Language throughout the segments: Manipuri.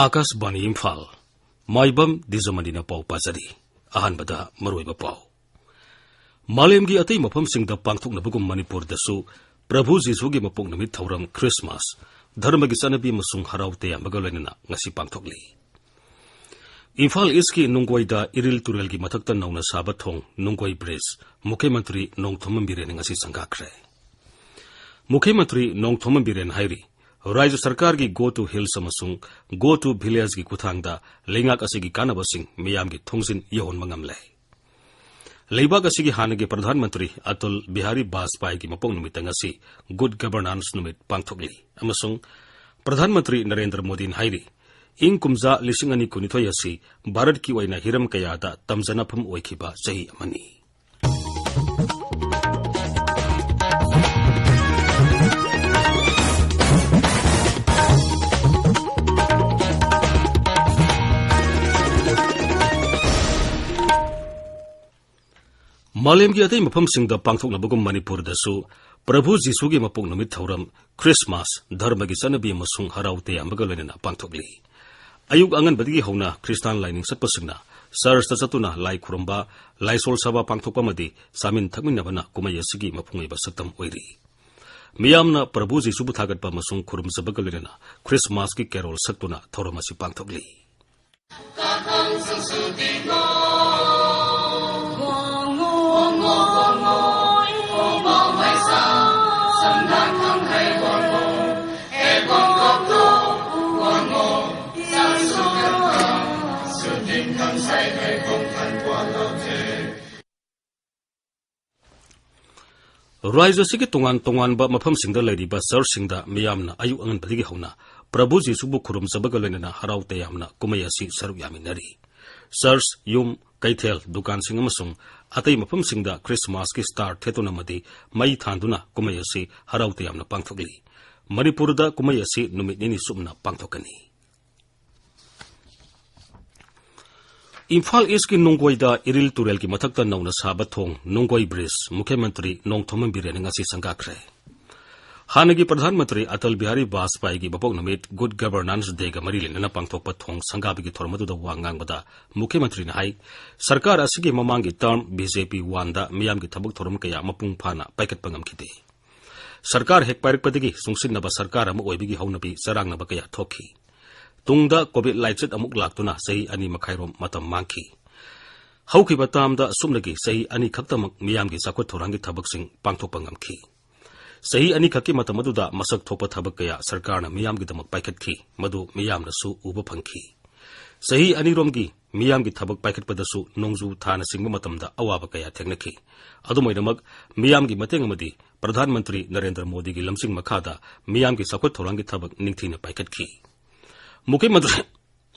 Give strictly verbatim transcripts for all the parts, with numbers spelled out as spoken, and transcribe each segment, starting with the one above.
ꯑꯥꯀꯥꯁꯕꯥꯅꯤ ꯏꯝꯐꯥꯜ꯫ ꯃꯥꯏꯕꯝ ꯗꯤꯖꯃꯅꯤꯅ ꯄꯥꯎ ꯄꯥꯖꯔꯤ꯫ ꯑꯍꯥꯟꯕꯗ ꯃꯔꯨꯑꯣꯏꯕ ꯄꯥꯎ꯫ ꯃꯥꯂꯦꯝꯒꯤ ꯑꯇꯩ ꯃꯐꯝꯁꯤꯡꯗ ꯄꯥꯡꯊꯣꯛꯅꯕꯒꯨꯝ ꯃꯅꯤꯄꯨꯔꯗꯁꯨ ꯄ꯭ꯔꯚꯨ ꯖꯤꯁꯨꯒꯤ ꯃꯄꯣꯛ ꯅꯨꯃꯤꯠ ꯊꯧꯔꯝ ꯈ꯭ꯔꯤꯁꯃꯥꯁ ꯙꯔꯃꯒꯤ ꯆꯠꯅꯕꯤ ꯑꯃꯁꯨꯡ ꯍꯔꯥꯎ ꯇꯌꯥꯝꯕꯒ ꯂꯣꯏꯅꯅ ꯉꯁꯤ ꯄꯥꯡꯊꯣꯛꯂꯤ꯫ ꯏꯝꯐꯥꯜ ꯏꯁꯀꯤ ꯅꯨꯡꯒꯣꯏꯗ ꯏꯔꯤꯜ ꯇꯨꯔꯦꯜꯒꯤ ꯃꯊꯛꯇ ꯅꯧꯅ ꯁꯥꯕ ꯊꯣꯡ ꯅꯨꯡꯒꯣꯏ ꯕ꯭ꯔꯤꯖ ꯃꯨꯈ꯭ꯌ ꯃꯟꯇ꯭ꯔꯤ ꯅꯣꯡꯊꯣꯝꯕꯝ ꯕꯤꯔꯦꯟꯅ ꯉꯁꯤ ꯁꯪꯒꯥꯈ꯭ꯔꯦ꯫ ꯃꯨꯈ꯭ꯌ ꯃꯟꯇ꯭ꯔꯤ ꯅꯣꯡꯊꯣꯝꯕꯝ ꯕꯤꯔꯦꯟ ꯍꯥꯏꯔꯤ, ꯔꯥꯖ꯭ꯌ ꯁꯔꯀꯥꯔꯒꯤ Go to Hills ꯑꯃꯁꯨꯡ Go to Villageꯀꯤ ꯈꯨꯠꯊꯥꯡꯗ ꯂꯩꯉꯥꯛ ꯑꯁꯤꯒꯤ ꯀꯥꯟꯅꯕꯁꯤꯡ ꯃꯤꯌꯥꯝꯒꯤ ꯊꯣꯡꯖꯤꯟ ꯌꯧꯍꯟꯕ ꯉꯝꯂꯦ꯫ ꯂꯩꯕꯥꯛ ꯑꯁꯤꯒꯤ ꯍꯥꯟꯅꯒꯤ ꯄ꯭ꯔꯙꯥꯟ ꯃꯟꯇ꯭ꯔꯤ ꯑꯇꯜ ꯕꯤꯍꯥꯔꯤ ꯕꯥꯖꯄꯥꯏꯒꯤ ꯃꯄꯣꯛ ꯅꯨꯃꯤꯠꯇ ꯉꯁꯤ Good Governance ꯅꯨꯃꯤꯠ ꯄꯥꯡꯊꯣꯛꯂꯤ ꯑꯃꯁꯨꯡ ꯄ꯭ꯔꯙꯥꯟ ꯃꯟꯇ꯭ꯔꯤ ꯅꯔꯦꯟꯗ꯭ꯔ ꯃꯣꯗꯤꯅ ꯍꯥꯏꯔꯤ, ꯏꯪ ꯀꯨꯝꯖꯥ ꯂꯤꯁꯤꯡ ꯑꯅꯤ ꯀꯨꯟꯅꯤꯊꯣꯏ ꯑꯁꯤ ꯚꯥꯔꯠꯀꯤ ꯑꯣꯏꯅ ꯍꯤꯔꯝ ꯀꯌꯥꯗ ꯇꯝꯖꯅꯐꯝ ꯑꯣꯏꯈꯤꯕ ꯆꯍꯤ ꯑꯃꯅꯤ꯫ ꯃꯥꯂꯦꯝꯒꯤ ꯑꯇꯩ ꯃꯐꯝꯁꯤꯡꯗ ꯄꯥꯡꯊꯣꯛꯅꯕꯒꯨꯝ ꯃꯅꯤꯄꯨꯔꯗꯁꯨ ꯄ꯭ꯔꯚꯨ ꯖꯤꯁꯨꯒꯤ ꯃꯄꯣꯛ ꯅꯨꯃꯤꯠ ꯊꯧꯔꯝ ꯈ꯭ꯔꯤꯁꯃꯥꯁ ꯙꯔꯃꯒꯤ ꯆꯠꯅꯕꯤ ꯑꯃꯁꯨꯡ ꯍꯔꯥꯎ ꯇꯌꯥꯝꯕꯒ ꯂꯣꯏꯅꯅ ꯄꯥꯡꯊꯣꯛꯂꯤ꯫ ꯑꯌꯨꯛ ꯑꯉꯟꯕꯗꯒꯤ ꯍꯧꯅ ꯈ꯭ꯔꯤꯁꯇꯥꯟ ꯂꯥꯏꯅꯤꯡ ꯆꯠꯄꯁꯤꯡꯅ ꯆꯔꯆꯇ ꯆꯠꯇꯨꯅ ꯂꯥꯏ ꯈꯨꯔꯨꯝꯕ, ꯂꯥꯏꯁꯣꯜ ꯁꯚꯥ ꯄꯥꯡꯊꯣꯛꯄ ꯑꯃꯗꯤ ꯆꯥꯃꯤꯟ ꯊꯛꯃꯤꯟꯅꯕꯅ ꯀꯨꯝꯍꯩ ꯑꯁꯤꯒꯤ ꯃꯄꯨꯡ ꯑꯣꯏꯕ ꯁꯛꯇꯝ ꯑꯣꯏꯔꯤ꯫ ꯃꯤꯌꯥꯝꯅ ꯄ꯭ꯔꯚꯨ ꯖꯤꯁꯨꯕꯨ ꯊꯥꯒꯠꯄ ꯑꯃꯁꯨꯡ ꯈꯨꯔꯨꯝꯖꯕꯒ ꯂꯣꯏꯅꯅ ꯈ꯭ꯔꯤꯁꯃꯥꯁꯀꯤ ꯀꯦꯔꯣꯜ ꯁꯛꯇꯨꯅ ꯊꯧꯔꯝ ꯑꯁꯤ ꯄꯥꯡꯊꯣꯛꯂꯤ꯫ ꯔꯥꯖ꯭ꯌ ꯑꯁꯤꯒꯤ ꯇꯣꯉꯥꯟ ꯇꯣꯉꯥꯟꯕ ꯃꯐꯝꯁꯤꯡꯗ ꯂꯩꯔꯤꯕ ꯆꯔꯆꯁꯤꯡꯗ ꯃꯤꯌꯥꯝꯅ ꯑꯌꯨꯛ ꯑꯉꯟꯕꯗꯒꯤ ꯍꯧꯅ ꯄ꯭ꯔꯚꯨ ꯖꯤꯁꯨꯕꯨ ꯈꯨꯔꯨꯝꯖꯕꯒ ꯂꯣꯏꯅꯅ ꯍꯔꯥꯎ ꯇꯌꯥꯝꯅ ꯀꯨꯝꯍꯩ ꯑꯁꯤ ꯁꯔꯨꯛ ꯌꯥꯃꯤꯟꯅꯔꯤ꯫ ꯆꯔꯆ, ꯌꯨꯝ, ꯀꯩꯊꯦꯜ, ꯗꯨꯀꯥꯟꯁꯤꯡ ꯑꯃꯁꯨꯡ ꯑꯇꯩ ꯃꯐꯝꯁꯤꯡꯗ ꯈ꯭ꯔꯤꯁꯃꯥꯁꯀꯤ ꯁ꯭ꯇꯥꯔ ꯊꯦꯠꯇꯨꯅ ꯑꯃꯗꯤ ꯃꯩ ꯊꯥꯟꯗꯨꯅ ꯀꯨꯝꯍꯩ ꯑꯁꯤ ꯍꯔꯥꯎ ꯇꯌꯥꯝꯅ ꯄꯥꯡꯊꯣꯛꯂꯤ꯫ ꯃꯅꯤꯄꯨꯔꯗ ꯀꯨꯝꯍꯩ ꯑꯁꯤ ꯅꯨꯃꯤꯠ ꯅꯤꯅꯤ ꯆꯨꯞꯅ ꯄꯥꯡꯊꯣꯛꯀꯅꯤ꯫ ꯏꯝꯐꯥꯜ ꯏꯁꯀꯤ ꯅꯨꯡꯒꯣꯏꯗ ꯏꯔꯤꯜ ꯇꯨꯔꯦꯜꯒꯤ ꯃꯊꯛꯇ ꯅꯧꯅ ꯁꯥꯕ ꯊꯣꯡ ꯅꯨꯡꯒꯣꯏ ꯕ꯭ꯔꯤꯖ ꯃꯨꯈ꯭ꯌ ꯃꯟꯇ꯭ꯔꯤ ꯅꯣꯡꯊꯣꯝꯕꯝ ꯕꯤꯔꯦꯟꯅ ꯉꯁꯤ ꯁꯪꯒꯥꯈ꯭ꯔꯦ꯫ ꯍꯥꯟꯅꯒꯤ ꯄ꯭ꯔꯙꯥꯟ ꯃꯟꯇ꯭ꯔꯤ ꯑꯇꯜ ꯕꯤꯍꯥꯔꯤ ꯕꯥꯖꯄꯥꯏꯒꯤ ꯚꯥꯕꯣꯛ ꯅꯨꯃꯤꯠ, ꯒꯨꯗ ꯒꯚꯔꯅꯥꯟꯁ ꯗꯦꯒ ꯃꯔꯤ ꯂꯩꯅꯅ ꯄꯥꯡꯊꯣꯛꯄ ꯊꯣꯡ ꯁꯪꯒꯥꯕꯒꯤ ꯊꯧꯔꯝ ꯑꯗꯨꯗ ꯋꯥ ꯉꯥꯡꯕꯗ ꯃꯨꯈ꯭ꯌ ꯃꯟꯇ꯭ꯔꯤꯅ ꯍꯥꯏ, ꯁꯔꯀꯥꯔ ꯑꯁꯤꯒꯤ ꯃꯃꯥꯡꯒꯤ ꯇꯔꯝ ꯕꯤ ꯖꯦ ꯄꯤ ꯋꯥꯟꯗ ꯃꯤꯌꯥꯝꯒꯤ ꯊꯕꯛ ꯊꯧꯔꯝ ꯀꯌꯥ ꯃꯄꯨꯡ ꯐꯥꯅ ꯄꯥꯏꯈꯠꯄ ꯉꯝꯈꯤꯗꯦ꯫ ꯁꯔꯀꯥꯔ ꯍꯦꯛ ꯄꯥꯏꯔꯛꯄꯗꯒꯤ ꯆꯨꯡꯁꯤꯟꯅꯕ ꯁꯔꯀꯥꯔ ꯑꯃ ꯑꯣꯏꯕꯒꯤ ꯍꯧꯅꯕꯤ ꯆꯔꯥꯡꯅꯕ ꯀꯌꯥ ꯊꯣꯛꯈꯤ꯫ ꯇꯨꯡꯗ ꯀꯣꯚꯤꯗ ꯂꯥꯏꯆꯠ ꯑꯃꯨꯛ ꯂꯥꯛꯇꯨꯅ ꯆꯍꯤ ꯑꯅꯤ ꯃꯈꯥꯏꯔꯣꯝ ꯃꯇꯝ ꯃꯥꯡꯈꯤ꯫ ꯍꯧꯈꯤꯕ ꯇꯥꯝꯗ ꯑꯁꯨꯞꯅꯒꯤ ꯆꯍꯤ ꯑꯅꯤ ꯈꯛꯇꯃꯛ ꯃꯤꯌꯥꯝꯒꯤ ꯆꯥꯎꯈꯠ ꯊꯧꯔꯥꯡꯒꯤ ꯊꯕꯛꯁꯤꯡ ꯄꯥꯡꯊꯣꯛꯄ ꯉꯝꯈꯤ꯫ ꯆꯍꯤ ꯑꯅꯤ ꯈꯛꯀꯤ ꯃꯇꯝ ꯑꯗꯨꯗ ꯃꯁꯛ ꯊꯣꯛꯄ ꯊꯕꯛ ꯀꯌꯥ ꯁꯔꯀꯥꯔꯅ ꯃꯤꯌꯥꯝꯒꯤꯗꯃꯛ ꯄꯥꯏꯈꯠꯈꯤ, ꯃꯗꯨ ꯃꯤꯌꯥꯝꯅꯁꯨ ꯎꯕ ꯐꯪꯈꯤ꯫ ꯆꯍꯤ ꯑꯅꯤꯔꯣꯝꯒꯤ ꯃꯤꯌꯥꯝꯒꯤ ꯊꯕꯛ ꯄꯥꯏꯈꯠꯄꯗꯁꯨ ꯅꯣꯡꯖꯨ ꯊꯥꯅꯆꯤꯡꯕ ꯃꯇꯝꯗ ꯑꯋꯥꯕ ꯀꯌꯥ ꯊꯦꯡꯅꯈꯤ꯫ ꯑꯗꯨꯝ ꯑꯣꯏꯅꯃꯛ, ꯃꯤꯌꯥꯝꯒꯤ ꯃꯇꯦꯡ ꯑꯃꯗꯤ ꯄ꯭ꯔꯙꯥꯟ ꯃꯟꯇ꯭ꯔꯤ ꯅꯔꯦꯟꯗ꯭ꯔ ꯃꯣꯗꯤꯒꯤ ꯂꯝꯖꯤꯡ ꯃꯈꯥꯗ ꯃꯤꯌꯥꯝꯒꯤ ꯆꯥꯎꯈꯠ ꯊꯧꯔꯥꯡꯒꯤ ꯊꯕꯛ ꯅꯤꯡꯊꯤꯅ ꯄꯥꯏꯈꯠꯈꯤ꯫ ꯃꯨꯈ꯭ꯌ ꯃꯟꯇ꯭ꯔꯤ,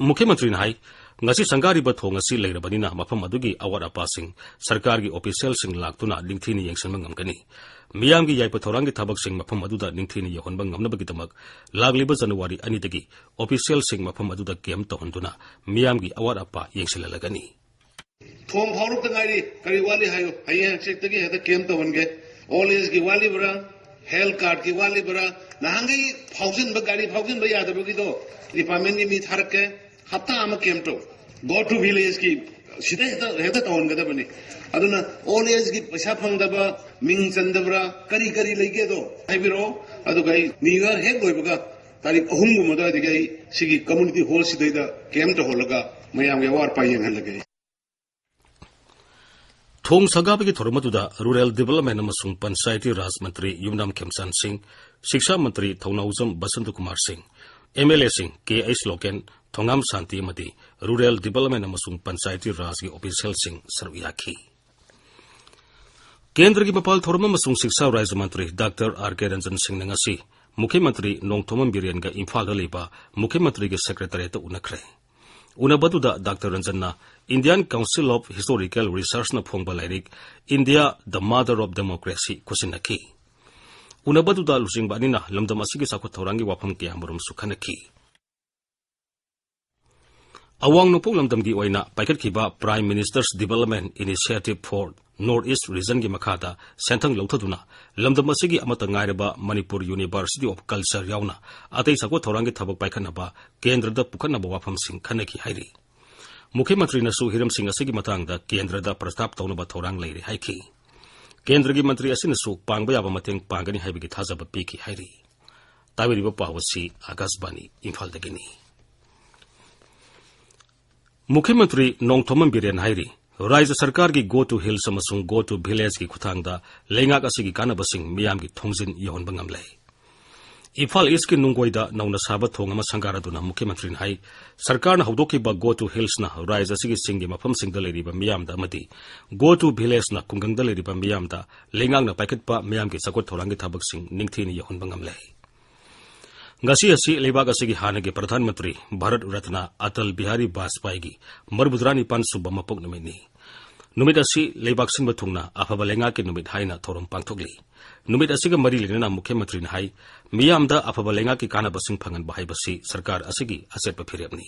ꯃꯨꯈ꯭ꯌ ꯃꯟꯇ꯭ꯔꯤꯅ ꯍꯥꯏ, ꯉꯁꯤ ꯁꯪꯒꯥꯔꯤꯕ ꯊꯣꯡ ꯑꯁꯤ ꯂꯩꯔꯕꯅꯤꯅ ꯃꯐꯝ ꯑꯗꯨꯒꯤ ꯑꯋꯥꯠ ꯑꯄꯥꯁꯤꯡ ꯁꯔꯀꯥꯔꯒꯤ ꯑꯣꯐꯤꯁꯤꯌꯦꯜꯁꯤꯡ ꯂꯥꯛꯇꯨꯅ ꯅꯤꯡꯊꯤꯅ ꯌꯦꯡꯁꯤꯟꯕ ꯉꯝꯒꯅꯤ꯫ ꯃꯤꯌꯥꯝꯒꯤ ꯌꯥꯏꯐ ꯊꯧꯔꯥꯡꯒꯤ ꯊꯕꯛꯁꯤꯡ ꯃꯐꯝ ꯑꯗꯨꯗ ꯅꯤꯡꯊꯤꯅ ꯌꯧꯍꯟꯕ ꯉꯝꯅꯕꯒꯤꯗꯃꯛ ꯂꯥꯛꯂꯤꯕ ꯖꯅꯋꯥꯔꯤ ꯑꯅꯤꯗꯒꯤ ꯑꯣꯐꯤꯁꯤꯌꯦꯜꯁꯤꯡ ꯃꯐꯝ ꯑꯗꯨꯗ ꯀꯦꯝꯞ ꯇꯧꯍꯟꯗꯨꯅ ꯃꯤꯌꯥꯝꯒꯤ ꯑꯋꯥꯠ ꯑꯄꯥ ꯌꯦꯡꯁꯤꯜꯍꯜꯂꯒꯅꯤ꯫ ꯊꯣꯡ ꯐꯥꯎꯔꯛꯇ ꯉꯥꯏꯔꯤ, ꯀꯔꯤ ꯋꯥꯠꯂꯤ ꯍꯥꯏꯌꯨ, ꯍꯌꯦꯡ ꯍꯪꯆꯤꯠꯇꯒꯤ ꯍꯦꯛꯇ ꯀꯦꯝꯞ ꯇꯧꯍꯟꯒꯦ꯫ ꯑꯣꯜ ꯑꯦꯖꯀꯤ ꯋꯥꯠꯂꯤꯕ꯭ꯔꯥ, ꯍꯦꯜꯊ ꯀꯥꯔꯗꯀꯤ ꯋꯥꯠꯂꯤꯕ꯭ꯔꯥ, ꯅꯍꯥꯟꯈꯩ ꯐꯥꯎꯖꯤꯟꯕ, ꯒꯥꯔꯤ ꯐꯥꯎꯖꯤꯟꯕ ꯌꯥꯗꯕꯒꯤꯗꯣ ꯗꯤꯄꯥꯔꯠꯃꯦꯟꯒꯤ ꯃꯤ ꯊꯥꯔꯛꯀꯦ, ꯍꯞꯇꯥ ꯑꯃ ꯀꯦꯝꯞ ꯇꯧ꯫ ꯒꯣ ꯇꯨ ꯚꯤꯂꯦꯖꯀꯤ ꯁꯤꯗ ꯍꯦꯛꯇ, ꯍꯦꯛꯇ ꯇꯧꯍꯟꯒꯗꯕꯅꯤ꯫ ꯑꯗꯨꯅ ꯑꯣꯜ ꯑꯦꯖꯀꯤ ꯄꯩꯁꯥ ꯐꯪꯗꯕ, ꯃꯤꯡ ꯆꯟꯗꯕ꯭ꯔꯥ, ꯀꯔꯤ ꯀꯔꯤ ꯂꯩꯒꯦꯗꯣ ꯍꯥꯏꯕꯤꯔꯛꯑꯣ꯫ ꯑꯗꯨꯒ ꯑꯩ ꯅ꯭ꯌꯨ ꯏꯌꯥꯔ ꯍꯦꯛ ꯂꯣꯏꯕꯒ ꯇꯥꯔꯤꯛ ꯑꯍꯨꯝꯒꯨꯝꯕ ꯑꯗꯨꯋꯥꯏꯗꯒꯤ ꯑꯩ ꯁꯤꯒꯤ ꯀꯝꯃ꯭ꯌꯨꯅꯤꯇꯤ ꯍꯣꯜꯁꯤꯗꯩꯗ ꯀꯦꯝꯞ ꯇꯧꯍꯜꯂꯒ ꯃꯌꯥꯝꯒꯤ ꯑꯋꯥꯠ ꯑꯄꯥ ꯌꯦꯡꯍꯜꯂꯒꯦ꯫ ꯊꯣꯡ ꯁꯪꯒꯥꯕꯒꯤ ꯊꯧꯔꯝ ꯑꯗꯨꯗ ꯔꯨꯔꯦꯜ ꯗꯤꯚꯦꯂꯞꯃꯦꯟ ꯑꯃꯁꯨꯡ ꯄꯟꯆꯥꯌꯇꯤ ꯔꯥꯖ ꯃꯟꯇ꯭ꯔꯤ ꯌꯨꯝꯅꯥꯝ ꯈꯦꯝꯆꯥꯟ ꯁꯤꯡ, ꯁꯤꯛꯁꯥ ꯃꯟꯇ꯭ꯔꯤ ꯊꯧꯅꯥꯎꯖꯝ ꯕꯁꯟꯇ ꯀꯨꯃꯥꯔ ꯁꯤꯡ, ꯑꯦꯝ ꯑꯦꯜ ꯑꯦꯁꯤꯡ ꯀꯦ ꯑꯩꯆ ꯂꯣꯀꯦꯟ, ꯊꯣꯉꯥꯝ ꯁꯥꯟꯇꯤ ꯑꯃꯗꯤ ꯔꯨꯔꯦꯜ ꯗꯤꯚꯦꯂꯞꯃꯦꯟ ꯑꯃꯁꯨꯡ ꯄꯟꯆꯥꯌꯇꯤ ꯔꯥꯖꯒꯤ ꯑꯣꯐꯤꯁꯤꯌꯦꯜꯁꯤꯡ ꯁꯔꯨꯛ ꯌꯥꯈꯤ꯫ ꯀꯦꯟꯗ꯭ꯔꯒꯤ ꯃꯄꯥꯜ ꯊꯧꯔꯝ ꯑꯃꯁꯨꯡ ꯁꯤꯛꯁꯥ ꯔꯥꯖ꯭ꯌ ꯃꯟꯇ꯭ꯔꯤ ꯗꯥꯛꯇꯔ ꯑꯥꯔ ꯀꯦ ꯔꯟꯖꯟ ꯁꯤꯡꯅ ꯉꯁꯤ ꯃꯨꯈ꯭ꯌ ꯃꯟꯇ꯭ꯔꯤ ꯅꯣꯡꯊꯣꯝꯕꯝ ꯕꯤꯔꯦꯟꯒ ꯏꯝꯐꯥꯜꯗ ꯂꯩꯕ ꯃꯨꯈ꯭ꯌ ꯃꯟꯇ꯭ꯔꯤꯒꯤ ꯁꯦꯀ꯭ꯔꯦꯇꯔꯤꯌꯦꯠꯇ ꯎꯅꯈ꯭ꯔꯦ꯫ ꯎꯅꯕꯗꯨꯗ ꯗꯥꯛꯇꯔ ꯔꯟꯖꯟꯅ Indian Council of Historical Researchꯅ ꯐꯣꯡꯕ ꯂꯥꯏꯔꯤꯛ India, the Mother of Democracy ꯈꯨꯠꯁꯤꯟꯅꯈꯤ꯫ ꯎꯅꯕꯗꯨꯗ ꯂꯨꯆꯤꯡꯕ ꯑꯅꯤꯅ ꯂꯝꯗꯝ ꯑꯁꯤꯒꯤ ꯆꯥꯎꯈꯠ ꯊꯧꯔꯥꯡꯒꯤ ꯋꯥꯐꯝ ꯀꯌꯥꯃꯔꯨꯝꯁꯨ ꯈꯟꯅꯈꯤ꯫ ꯑꯋꯥꯡ ꯅꯣꯡꯄꯣꯛ ꯂꯝꯗꯝꯒꯤ ꯑꯣꯏꯅ ꯄꯥꯏꯈꯠꯈꯤꯕ Prime Minister's Development Initiative for North East Region ꯒꯤ ꯃꯈꯥꯗ ꯁꯦꯟꯊꯪ ꯂꯧꯊꯗꯨꯅ ꯂꯝꯗꯝ ꯑꯁꯤꯒꯤ ꯑꯃꯠꯇ ꯉꯥꯏꯔꯕ Manipur University of Culture ꯌꯥꯎꯅ ꯑꯇꯩ ꯆꯥꯎꯈꯠ ꯊꯧꯔꯥꯡꯒꯤ ꯊꯕꯛ ꯄꯥꯏꯈꯠꯅꯕ ꯀꯦꯟꯗ꯭ꯔꯗ ꯄꯨꯈꯠꯅꯕ ꯋꯥꯐꯝꯁꯤꯡ ꯈꯟꯅꯈꯤ ꯍꯥꯏꯔꯤ꯫ ꯃꯨꯈ꯭ꯌ ꯃꯟꯇ꯭ꯔꯤꯅꯁꯨ ꯍꯤꯔꯝꯁꯤꯡ ꯑꯁꯤꯒꯤ ꯃꯇꯥꯡꯗ ꯀꯦꯟꯗ꯭ꯔꯗ ꯄ꯭ꯔꯁꯇꯥꯞ ꯇꯧꯅꯕ ꯊꯧꯔꯥꯡ ꯂꯩꯔꯦ ꯍꯥꯏꯈꯤ꯫ ꯀꯦꯟꯗ꯭ꯔꯒꯤ ꯃꯟꯇ꯭ꯔꯤ ꯑꯁꯤꯅꯁꯨ ꯄꯥꯡꯕ ꯌꯥꯕ ꯃꯇꯦꯡ ꯄꯥꯡꯒꯅꯤ ꯍꯥꯏꯕꯒꯤ ꯊꯥꯖꯕ ꯄꯤꯈꯤ ꯍꯥꯏꯔꯤ꯫ ꯇꯥꯕꯤꯔꯤꯕ ꯄꯥꯎ ꯑꯁꯤ ꯑꯥꯀꯥꯁꯕꯥꯅꯤ ꯏꯝꯐꯥꯜꯗꯒꯤꯅꯤ꯫ ꯃꯨꯈ꯭ꯌ ꯃꯟꯇ꯭ꯔꯤ ꯅꯣꯡꯊꯣꯝꯕꯝ ꯕꯤꯔꯦꯟ ꯍꯥꯏꯔꯤ, ꯔꯥꯖ꯭ꯌ ꯁꯔꯀꯥꯔꯒꯤ Go to Hills ꯑꯃꯁꯨꯡ Go to Village ꯀꯤ ꯈꯨꯠꯊꯥꯡꯗ ꯂꯩꯉꯥꯛ ꯑꯁꯤꯒꯤ ꯀꯥꯟꯅꯕꯁꯤꯡ ꯃꯤꯌꯥꯝꯒꯤ ꯊꯣꯡꯖꯤꯟ ꯌꯧꯍꯟꯕ ꯉꯝꯂꯦ꯫ ꯏꯝꯐꯥꯜ ꯏꯁꯀꯤ ꯅꯨꯡꯒꯣꯏꯗ ꯅꯧꯅ ꯁꯥꯕ ꯊꯣꯡ ꯑꯃ ꯁꯪꯒꯥꯔꯗꯨꯅ ꯃꯨꯈ꯭ꯌ ꯃꯟꯇ꯭ꯔꯤꯅ ꯍꯥꯏ, ꯁꯔꯀꯥꯔꯅ ꯍꯧꯗꯣꯛꯈꯤꯕ Go to Hills ꯅ ꯔꯥꯖ꯭ꯌ ꯑꯁꯤꯒꯤ ꯆꯤꯡꯒꯤ ꯃꯐꯝꯁꯤꯡꯗ ꯂꯩꯔꯤꯕ ꯃꯤꯌꯥꯝꯗ ꯑꯃꯗꯤ Go to Village ꯅ ꯈꯨꯡꯒꯪꯗ ꯂꯩꯔꯤꯕ ꯃꯤꯌꯥꯝꯗ ꯂꯩꯉꯥꯛꯅ ꯄꯥꯏꯈꯠꯄ ꯃꯤꯌꯥꯝꯒꯤ ꯆꯥꯎꯈꯠ ꯊꯧꯔꯥꯡꯒꯤ ꯊꯕꯛꯁꯤꯡ ꯅꯤꯡꯊꯤꯅ ꯌꯧꯍꯟꯕ ꯉꯝꯂꯦ꯫ ꯉꯁꯤ ꯑꯁꯤ ꯂꯩꯕꯥꯛ ꯑꯁꯤꯒꯤ ꯍꯥꯟꯅꯒꯤ ꯄ꯭ꯔꯙꯥꯟ ꯃꯟꯇ꯭ꯔꯤ ꯚꯥꯔꯠ ꯔꯠꯅ ꯑꯇꯜ ꯕꯤꯍꯥꯔꯤ ꯕꯥꯖꯄꯥꯏꯒꯤ ꯃꯔꯤꯐꯨꯇꯔꯥꯅꯤꯄꯥꯟ ꯁꯨꯕ ꯃꯄꯣꯛ ꯅꯨꯃꯤꯠꯅꯤ꯫ ꯅꯨꯃꯤꯠ ꯑꯁꯤ ꯂꯩꯕꯥꯛ ꯁꯤꯟꯕ ꯊꯨꯡꯅ ꯑꯐꯕ ꯂꯩꯉꯥꯛꯀꯤ ꯅꯨꯃꯤꯠ ꯍꯥꯏꯅ ꯊꯧꯔꯝ ꯄꯥꯡꯊꯣꯛꯂꯤ꯫ ꯅꯨꯃꯤꯠ ꯑꯁꯤꯒ ꯃꯔꯤ ꯂꯩꯅꯅ ꯃꯨꯈ꯭ꯌ ꯃꯟꯇ꯭ꯔꯤꯅ ꯍꯥꯏ, ꯃꯤꯌꯥꯝꯗ ꯑꯐꯕ ꯂꯩꯉꯥꯛꯀꯤ ꯀꯥꯟꯅꯕꯁꯤꯡ ꯐꯪꯍꯟꯕ ꯍꯥꯏꯕꯁꯤ ꯁꯔꯀꯥꯔ ꯑꯁꯤꯒꯤ ꯑꯆꯦꯠꯄ ꯐꯤꯔꯦꯞꯅꯤ꯫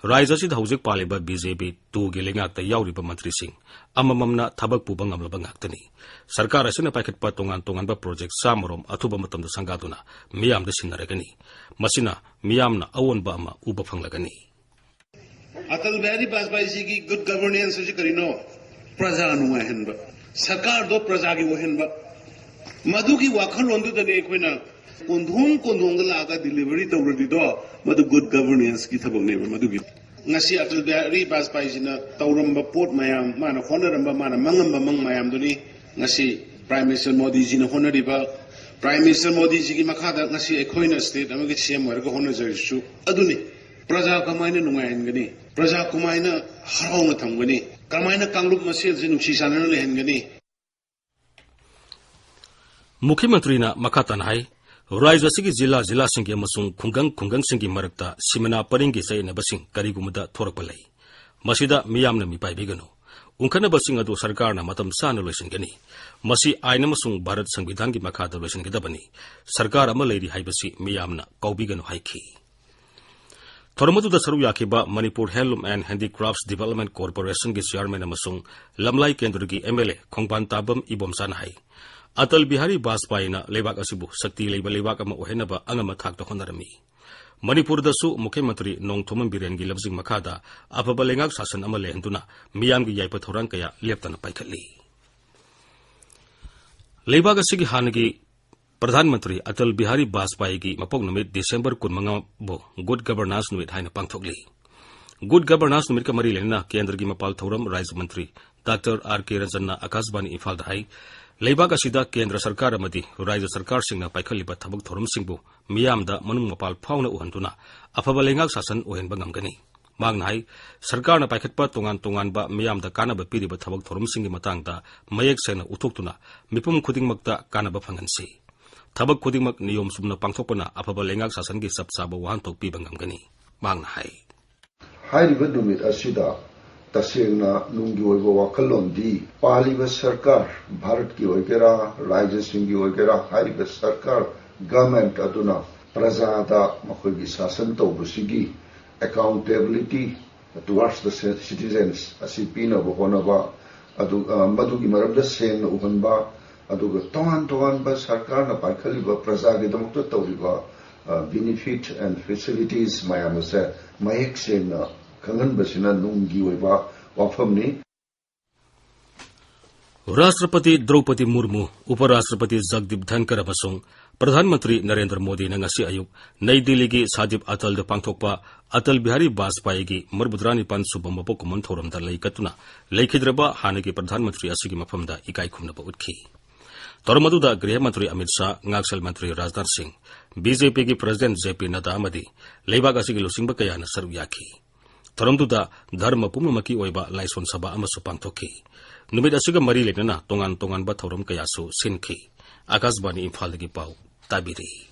ꯔꯥꯖ꯭ꯌ ꯑꯁꯤꯗ ꯍꯧꯖꯤꯛ ꯄꯥꯜꯂꯤꯕ BJP two ꯒꯤ ꯂꯩꯉꯥꯛꯇ ꯌꯥꯎꯔꯤꯕ ꯃꯟꯇ꯭ꯔꯤꯁꯤꯡ ꯑꯃꯃꯝꯅ ꯊꯕꯛ ꯄꯨꯕ ꯉꯝꯂꯕ ꯉꯥꯛꯇꯅꯤ꯫ ꯁꯔꯀꯥꯔ ꯑꯁꯤꯅ ꯄꯥꯏꯈꯠꯄ ꯇꯣꯉꯥꯟ ꯇꯣꯉꯥꯟꯕ project ꯆꯥꯝꯃꯔꯣꯝ ꯑꯊꯨꯕ ꯃꯇꯝꯗ ꯁꯪꯒꯥꯗꯨꯅ ꯃꯤꯌꯥꯝꯗ ꯁꯤꯟꯅꯔꯒꯅꯤ꯫ ꯃꯁꯤꯅ ꯃꯤꯌꯥꯝꯅ ꯑꯑꯣꯟꯕ ꯑꯃ ꯎꯕ ꯐꯪꯂꯒꯅꯤ꯫ ꯑꯇꯜ ꯕꯤꯍꯥꯔꯤ ꯕꯥꯖꯄꯥꯏꯖꯤꯒꯤ good governance ꯑꯁꯤ ꯀꯔꯤꯅꯣ? ꯄ꯭ꯔꯖꯥ ꯅꯨꯡꯉꯥꯏꯍꯟꯕ, ꯁꯔꯀꯥꯔꯗꯣ ꯄ꯭ꯔꯖꯥꯒꯤ ꯑꯣꯏꯍꯟꯕ, ꯃꯗꯨꯒꯤ ꯋꯥꯈꯜꯂꯣꯟꯗꯨꯗꯅꯤ ꯑꯩꯈꯣꯏꯅ ꯀꯣꯟꯊꯣꯡ ꯀꯣꯟꯊꯣꯡꯗ ꯂꯥꯛꯑꯒ delivery ꯇꯧꯔꯗꯤꯗꯣ, ꯃꯗꯨ good governance ꯀꯤ ꯊꯕꯛꯅꯦꯕ꯫ ꯃꯗꯨꯒꯤ ꯉꯁꯤ ꯑꯇꯜ ꯕꯤꯍꯥꯔꯤ ꯕꯥꯖꯄꯥꯏꯖꯤꯅ ꯇꯧꯔꯝꯕ ꯄꯣꯠ ꯃꯌꯥꯝ, ꯃꯥꯅ ꯍꯣꯠꯅꯔꯝꯕ, ꯃꯥꯅ ꯃꯪꯉꯝꯕ ꯃꯪ ꯃꯌꯥꯝꯗꯨꯅꯤ ꯉꯁꯤ Prime Minister ꯃꯣꯗꯤꯖꯤꯅ ꯍꯣꯠꯅꯔꯤꯕ꯫ Prime Minister ꯃꯣꯗꯤꯖꯤꯒꯤ ꯃꯈꯥꯗ ꯉꯁꯤ ꯑꯩꯈꯣꯏꯅ state ꯑꯃꯒꯤ CM ꯑꯣꯏꯔꯒ ꯍꯣꯠꯅꯖꯔꯤꯁꯨ ꯑꯗꯨꯅꯤ꯫ ꯄ꯭ꯔꯖꯥ ꯀꯃꯥꯏꯅ ꯅꯨꯡꯉꯥꯏꯍꯟꯒꯅꯤ? ꯄ꯭ꯔꯖꯥ ꯀꯃꯥꯏꯅ ꯍꯔꯥꯎꯅ ꯊꯝꯒꯅꯤ? ꯀꯃꯥꯏꯅ ꯀꯥꯡꯂꯨꯞ ꯃꯁꯦꯜꯁꯦ ꯅꯨꯡꯁꯤ ꯆꯥꯟꯅꯅ ꯂꯩꯍꯟꯒꯅꯤ? ꯃꯨꯈ꯭ꯌ ꯃꯟꯇ꯭ꯔꯤꯅ ꯃꯈꯥ ꯇꯥꯅ ꯍꯥꯏ, ꯔꯥꯖ꯭ꯌ ꯑꯁꯤꯒꯤ ꯖꯤꯂꯥ ꯖꯤꯂꯥꯁꯤꯡꯒꯤ ꯑꯃꯁꯨꯡ ꯈꯨꯡꯒꯪ ꯈꯨꯡꯒꯪꯁꯤꯡꯒꯤ ꯃꯔꯛꯇ ꯁꯤꯃꯅꯥ ꯄꯔꯤꯡꯒꯤ ꯆꯌꯦꯠꯅꯕꯁꯤꯡ ꯀꯔꯤꯒꯨꯝꯕꯗ ꯊꯣꯔꯛꯄ ꯂꯩ, ꯃꯁꯤꯗ ꯃꯤꯌꯥꯝꯅ ꯃꯤꯄꯥꯏꯕꯤꯒꯅꯨ꯫ ꯎꯪꯈꯠꯅꯕꯁꯤꯡ ꯑꯗꯨ ꯁꯔꯀꯥꯔꯅ ꯃꯇꯝ ꯆꯥꯅ ꯂꯣꯏꯁꯤꯟꯒꯅꯤ꯫ ꯃꯁꯤ ꯑꯥꯏꯟ ꯑꯃꯁꯨꯡ ꯚꯥꯔꯠ ꯁꯪꯕꯤꯙꯥꯟꯒꯤ ꯃꯈꯥꯗ ꯂꯣꯏꯁꯤꯟꯒꯗꯕꯅꯤ꯫ ꯁꯔꯀꯥꯔ ꯑꯃ ꯂꯩꯔꯤ ꯍꯥꯏꯕꯁꯤ ꯃꯤꯌꯥꯝꯅ ꯀꯥꯎꯕꯤꯒꯅꯨ ꯍꯥꯏꯈꯤ꯫ ꯊꯧꯔꯝ ꯑꯗꯨꯗ ꯁꯔꯨꯛ ꯌꯥꯈꯤꯕ Manipur Handloom and Handicrafts Development Corporationꯒꯤ chairman ꯑꯃꯁꯨꯡ ꯂꯝꯂꯥꯏ ꯀꯦꯟꯗ꯭ꯔꯒꯤ MLA ꯈꯣꯡꯕꯥꯟ ꯇꯥꯕꯝ ꯏꯕꯣꯝꯆꯥꯅ ꯍꯥꯏ, ꯑꯇꯜ ꯕꯤꯍꯥꯔꯤ ꯕꯥꯖꯄꯥꯏꯅ ꯂꯩꯕꯥꯛ ꯑꯁꯤꯕꯨ ꯁꯛꯇꯤ ꯂꯩꯕ ꯂꯩꯕꯥꯛ ꯑꯃ ꯑꯣꯏꯍꯟꯅꯕ ꯑꯉꯝꯕ ꯊꯥꯛꯇ ꯍꯣꯠꯅꯔꯝꯃꯤ꯫ ꯃꯅꯤꯄꯨꯔꯗꯁꯨ ꯃꯨꯈ꯭ꯌ ꯃꯟꯇ꯭ꯔꯤ ꯅꯣꯡꯊꯣꯝꯕꯝ ꯕꯤꯔꯦꯟꯒꯤ ꯂꯝꯖꯤꯡ ꯃꯈꯥꯗ ꯑꯐꯕ ꯂꯩꯉꯥꯛ ꯁꯥꯁꯟ ꯑꯃ ꯂꯩꯍꯟꯗꯨꯅ ꯃꯤꯌꯥꯝꯒꯤ ꯌꯥꯏꯐ ꯊꯧꯔꯥꯡ ꯀꯌꯥ ꯂꯦꯞꯇꯅ ꯄꯥꯏꯈꯠꯂꯤ꯫ ꯂꯩꯕꯥꯛ ꯑꯁꯤꯒꯤ ꯍꯥꯟꯅꯒꯤ ꯄ꯭ꯔꯙꯥꯟ ꯃꯟꯇ꯭ꯔꯤ ꯑꯇꯜ ꯕꯤꯍꯥꯔꯤ ꯕꯥꯖꯄꯥꯏꯒꯤ ꯃꯄꯣꯛ ꯅꯨꯃꯤꯠ ꯗꯤꯁꯦꯝꯕꯔ ꯀꯨꯟꯃꯉꯥꯕꯨ Good Governance ꯅꯨꯃꯤꯠ ꯍꯥꯏꯅ ꯄꯥꯡꯊꯣꯛꯂꯤ꯫ Good Governance ꯅꯨꯃꯤꯠꯀ ꯃꯔꯤ ꯂꯩꯅꯅ ꯀꯦꯟꯗ꯭ꯔꯒꯤ ꯃꯄꯥꯜ ꯊꯧꯔꯝ ꯔꯥꯖ꯭ꯌ ꯃꯟꯇ꯭ꯔꯤ ꯗꯥꯛꯇꯔ ꯑꯥꯔ ꯀꯦ ꯔꯟꯖꯟꯅ ꯑꯀꯥꯁꯕꯥꯅꯤ ꯏꯝꯐꯥꯜꯗ ꯍꯥꯏ, ꯂꯩꯕꯥꯛ ꯑꯁꯤꯗ ꯀꯦꯟꯗ꯭ꯔ ꯁꯔꯀꯥꯔ ꯑꯃꯗꯤ ꯔꯥꯖ꯭ꯌ ꯁꯔꯀꯥꯔꯁꯤꯡꯅ ꯄꯥꯏꯈꯠꯂꯤꯕ ꯊꯕꯛ ꯊꯧꯔꯝꯁꯤꯡꯕꯨ ꯃꯤꯌꯥꯝꯗ ꯃꯅꯨꯡ ꯃꯄꯥꯜ ꯐꯥꯎꯅ ꯎꯍꯟꯗꯨꯅ ꯑꯐꯕ ꯂꯩꯉꯥꯛ ꯁꯥꯁꯟ ꯑꯣꯏꯍꯟꯕ ꯉꯝꯒꯅꯤ꯫ ꯃꯍꯥꯛꯅ ꯍꯥꯏ, ꯁꯔꯀꯥꯔꯅ ꯄꯥꯏꯈꯠꯄ ꯇꯣꯉꯥꯟ ꯇꯣꯉꯥꯟꯕ ꯃꯤꯌꯥꯝꯗ ꯀꯥꯟꯅꯕ ꯄꯤꯔꯤꯕ ꯊꯕꯛ ꯊꯧꯔꯝꯁꯤꯡꯒꯤ ꯃꯇꯥꯡꯗ ꯃꯌꯦꯛ ꯁꯦꯡꯅ ꯎꯠꯊꯣꯛꯇꯨꯅ ꯃꯤꯄꯨꯝ ꯈꯨꯗꯤꯡꯃꯛꯇ ꯀꯥꯟꯅꯕ ꯐꯪꯍꯟꯁꯤ꯫ ꯊꯕꯛ ꯈꯨꯗꯤꯡꯃꯛ ꯅꯤꯌꯣꯝ ꯆꯨꯝꯅ ꯄꯥꯡꯊꯣꯛꯄꯅ ꯑꯐꯕ ꯂꯩꯉꯥꯛ ꯁꯥꯁꯟꯒꯤ ꯆꯞ ꯆꯥꯕ ꯋꯥꯍꯟꯊꯣꯛ ꯄꯤꯕ ꯉꯝꯒꯅꯤ, ꯃꯍꯥꯛꯅ ꯍꯥꯏ꯫ ꯍꯥꯏꯔꯤꯕ ꯅꯨꯃꯤꯠ ꯑꯁꯤꯗ ꯇꯁꯦꯡꯅ ꯅꯨꯡꯒꯤ ꯑꯣꯏꯕ ꯋꯥꯈꯜꯂꯣꯟꯗꯤ ꯄꯥꯜꯂꯤꯕ ꯁꯔꯀꯥꯔ, ꯚꯥꯔꯠꯀꯤ ꯑꯣꯏꯒꯦꯔꯥ, ꯔꯥꯖ꯭ꯌꯁꯤꯡꯒꯤ ꯑꯣꯏꯒꯦꯔꯥ, ꯍꯥꯏꯔꯤꯕ ꯁꯔꯀꯥꯔ, government ꯑꯗꯨꯅ ꯄ꯭ꯔꯖꯥꯗ ꯃꯈꯣꯏꯒꯤ ꯁꯥꯁꯟ ꯇꯧꯕꯁꯤꯒꯤ accountability towards the citizens ꯑꯁꯤ ꯄꯤꯅꯕ ꯍꯣꯠꯅꯕ, ꯑꯗꯨ, ꯑ, ꯃꯗꯨꯒꯤ ꯃꯔꯝꯗ ꯁꯦꯡꯅ ꯎꯍꯟꯕ, ꯑꯗꯨꯒ ꯇꯣꯉꯥꯟ ꯇꯣꯉꯥꯟꯕ ꯁꯔꯀꯥꯔꯅ ꯄꯥꯏꯈꯠꯂꯤꯕ ꯄ꯭ꯔꯖꯥꯒꯤꯗꯃꯛꯇ ꯇꯧꯔꯤꯕ, ꯑ, benefit and facilities ꯃꯌꯥꯝ ꯑꯁꯦ ꯃꯌꯦꯛ ꯁꯦꯡꯅ ꯈꯪꯍꯟꯕꯁꯤꯅ ꯅꯨꯡꯒꯤ ꯑꯣꯏꯕ ꯋꯥꯐꯝꯅꯤ꯫ ꯔꯥꯁꯇ꯭ꯔꯄꯇꯤ ꯗ꯭ꯔꯧꯄꯗꯤ ꯃꯨꯔꯃꯨ, ꯎꯄ ꯔꯥꯁꯇ꯭ꯔꯄꯇꯤ ꯖꯒꯗꯤꯞ ꯙꯟꯀꯔ ꯑꯃꯁꯨꯡ ꯄ꯭ꯔꯙꯥꯟ ꯃꯟꯇ꯭ꯔꯤ ꯅꯔꯦꯟꯗ꯭ꯔ ꯃꯣꯗꯤꯅ ꯉꯁꯤ ꯑꯌꯨꯛ ꯅꯩ ꯗꯤꯜꯂꯤꯒꯤ ꯁꯥꯗꯤꯞ ꯑꯇꯜꯗ ꯄꯥꯡꯊꯣꯛꯄ ꯑꯇꯜ ꯕꯤꯍꯥꯔꯤ ꯕꯥꯖꯄꯥꯏꯒꯤ ꯃꯔꯤꯐꯨꯇꯔꯥꯅꯤꯄꯥꯟ ꯁꯨꯕ ꯃꯄꯣꯛ ꯀꯨꯝꯑꯣꯟ ꯊꯧꯔꯝꯗ ꯂꯩ ꯀꯠꯇꯨꯅ ꯂꯩꯈꯤꯗ꯭ꯔꯕ ꯍꯥꯟꯅꯒꯤ ꯄ꯭ꯔꯙꯥꯟ ꯃꯟꯇ꯭ꯔꯤ ꯑꯁꯤꯒꯤ ꯃꯐꯝꯗ ꯏꯀꯥꯏ ꯈꯨꯝꯅꯕ ꯎꯠꯈꯤ꯫ ꯊꯧꯔꯝ ꯑꯗꯨꯗ ꯒ꯭ꯔꯤꯍ ꯃꯟꯇ꯭ꯔꯤ ꯑꯃꯤꯠ ꯁꯥꯍ, ꯉꯥꯛꯁꯦꯜ ꯃꯟꯇ꯭ꯔꯤ ꯔꯥꯖꯅꯥꯊ ꯁꯤꯡ, ꯕꯤ ꯖꯦ ꯄꯤꯒꯤ ꯄ꯭ꯔꯁꯤꯗꯦꯟꯠ ꯖꯦ ꯄꯤ ꯅꯗꯥ ꯑꯃꯗꯤ ꯂꯩꯕꯥꯛ ꯑꯁꯤꯒꯤ ꯂꯨꯆꯤꯡꯕ ꯀꯌꯥꯅ ꯁꯔꯨꯛ ꯌꯥꯈꯤ꯫ ꯊꯧꯔꯝꯗꯨꯗ ꯙꯔꯃ ꯄꯨꯝꯅꯃꯛꯀꯤ ꯑꯣꯏꯕ ꯂꯥꯏꯁꯣꯟ ꯁꯚꯥ ꯑꯃꯁꯨ ꯄꯥꯡꯊꯣꯛꯈꯤ꯫ ꯅꯨꯃꯤꯠ ꯑꯁꯤꯒ ꯃꯔꯤ ꯂꯩꯅꯅ ꯇꯣꯉꯥꯟ ꯇꯣꯉꯥꯟꯕ ꯊꯧꯔꯝ ꯀꯌꯥꯁꯨ ꯁꯤꯟꯈꯤ꯫ ꯑꯀꯥꯁꯕꯥꯅꯤ ꯏꯝꯐꯥꯜꯗꯒꯤ ꯄꯥꯎ ꯇꯥꯕꯤꯔꯤ꯫